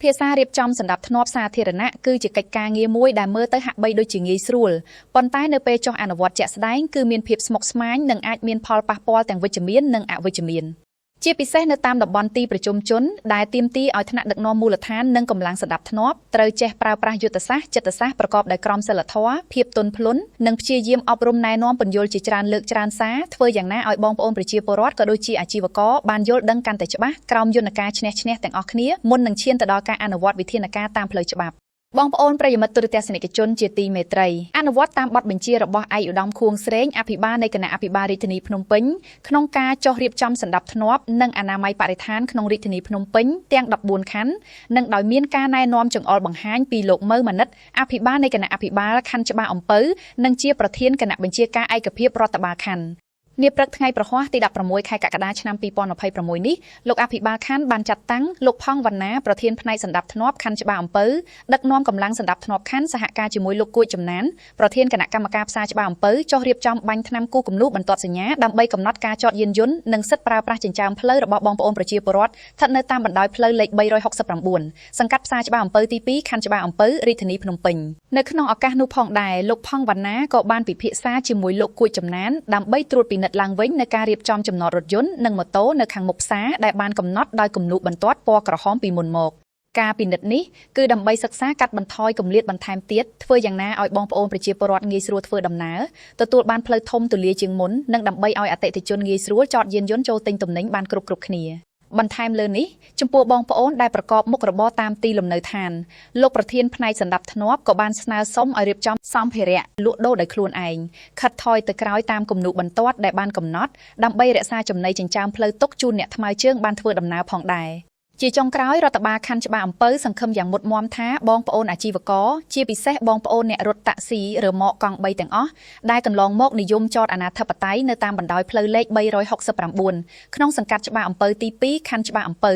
ភាសារៀបចំសណ្ដាប់ធ្នាប់សាធារណៈគឺជាកិច្ចការងារមួយដែលមើលទៅហាក់បីដូចជាងាយស្រួលប៉ុន្តែនៅពេលចុះអនុវត្តជាក់ស្ដែងគឺមានភាពស្មុគស្មាញនិងអាចមានផលប៉ះពាល់ទាំងវិជ្ជមាននិងអវិជ្ជមានជាពិសេសនៅតាមតំបន់ទីប្រជុំជនដែលទាមទារឲ្យថ្នាក់ដឹកនាំមូលដ្ឋាននិងកម្លាំងសណ្ដាប់ធ្នាប់ត្រូវចេះប្រើប្រាស់យុទ្ធសាស្ត្រចិត្តសាស្ត្រប្រកបដោយក្រមសីលធម៌ភាពទន់ភ្លន់និងព្យាយាមអប់រំណែនាំពន្យល់ជាច្រើនលើកច្រើនសារធ្វើយ៉ាងណាឲ្យបងប្អូនប្រជាពលរដ្ឋក៏ដូចជាអាជីវករបានយល់ដឹងកាន់តែច្បាស់ក្រោមយន្តការឈ្នះឈ្នះទាំងអស់គ្នាមុននឹងឈានទៅដល់ការអនុវត្តវិធានការតាមផ្លូវច្បាប់បងប្អូនប្រិយមិត្តទូរទស្សនិកជនជាទីមេត្រីអនុវត្តតាមបទបញ្ជារបស់ឯកឧត្តមខួងស្រេងអភិបាលនៃគណៈអភិបាលរាជធានីភ្នំពេញក្នុងការចុះរៀបចំសណ្ដាប់ធ្នាប់និងអនាម័យបរិស្ថានក្នុងរាជធានីភ្នំពេញទាំង14ខណ្ឌនិងដោយមានការណែនាំចង្អុលបង្ហាញពីលោកមៅម៉ានិតអភិបាលនៃគណៈអភិបាលខណ្ឌច្បារអំពៅនិងជាប្រធានគណៈបញ្ជាការឯកភាពរដ្ឋបាលខណ្ឌនាព្រឹកថ្ងៃប្រហ័សទី16ខែកក្កដាឆ្នាំ2026នេះលោកអភិបាលខណ្ឌបានចាត់តាំងលោកផង់វណ្ណាប្រធានផ្នែកសណ្ដាប់ធ្នាប់ខណ្ឌច្បារអំពៅដឹកនាំកម្លាំងសណ្ដាប់ធ្នាប់ខណ្ឌសហការជាមួយលោកគួចចំណានប្រធានគណៈកម្មការផ្សារច្បារអំពៅចុះរៀបចំបាញ់ថ្នាំគូសគំនូសបន្ទាត់សញ្ញាដើម្បីកំណត់ការចតយានយន្តនិងសិទ្ធិប្រើប្រាស់ចិញ្ចើមផ្លូវរបស់បងប្អូនប្រជាពលរដ្ឋស្ថិតនៅតាមបណ្ដោយផ្លូវលេខ369សង្កាត់ផ្សារច្បារអំពៅទី2ខណ្ឌច្បារអំពៅរាជធានីភ្នំពេញនៅក្នុងឱកាសនោះផងដែរលោកផង់វណ្ណាក៏បានពិភាក្សាជាមួយលោកគួចចំណានដើម្បីត្រួតពិនិត្យឡើងវិញនៅការរៀបចំចំណតរថយន្តនិងម៉ូតូនៅខាងមុខផ្សារដែលបានកំណត់ដោយគំនូសបន្ទាត់ពណ៌ក្រហមពីមុនមកការពិនិត្យនេះគឺដើម្បីសិក្សាកាត់បន្ថយគម្លាតបន្ថែមទៀតធ្វើយ៉ាងណាឲ្យបងប្អូនប្រជាពលរដ្ឋងាយស្រួលធ្វើដំណើរទទួលបានផ្លូវធំទូលាយជាងមុននិងដើម្បីឲ្យអតិថិជនងាយស្រួលចតយានយន្តចូលទិញទំនិញបានគ្រប់ៗគ្នាបន្ថែមលើនេះចំពោះបងប្អូនដែលប្រកបមុខរបរតាមទីលំនៅឋានលោកប្រធានផ្នែកសណ្ដាប់ធ្នាប់ក៏បានស្នើសុំឲ្យរៀបចំសម្ភារៈលក់ដូរដោយខ្លួនឯងខិតថយទៅក្រោយតាមគំនូសបន្ទាត់ដែលបានកំណត់ដើម្បីរក្សាចំណីចិញ្ចើមផ្លូវទុកជូនអ្នកថ្មើរជើងបានធ្វើដំណើរផងដែរជាចុងក្រោយរដ្ឋបាលខណ្ឌច្បារអំពៅសង្ឃឹមយ៉ាងមុតមមថាបងប្អូនអាជីវករជាពិសេសបងប្អូនអ្នករត់តាក់ស៊ីឬម៉កកង់3ទាំងអស់ដែលកន្លងមកនិយមចតអានាធិបតេយ្យនៅតាមបណ្ដោយផ្លូវលេខ369ក្នុងសង្កាត់ច្បារអំពៅទី2ខណ្ឌច្បារអំពៅ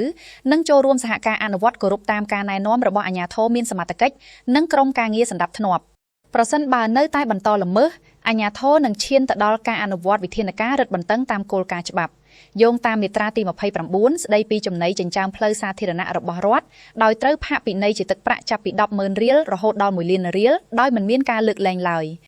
និងចូលរួមសហការអនុវត្តគោរពតាមការណែនាំរបស់អាជ្ញាធរមានសមត្ថកិច្ចនិងក្រុមការងារសណ្ដាប់ធ្នាប់ប្រសិនបើនៅតែបន្តល្មើសអាជ្ញាធរនឹងឈានទៅដល់ការអនុវត្តវិធានការរឹតបន្តឹងតាមគោលការណ៍ច្បាប់យោងតាមមាត្រាទី29ស្ដីពីចំណីចិញ្ចើមផ្លូវសាធារណៈរបស់រដ្ឋដោយត្រូវផាកពិន័យជាទឹកប្រាក់ចាប់ពី100000រៀលរហូតដល់1លានរៀលដោយមិនមានការលើកលែងឡើយ។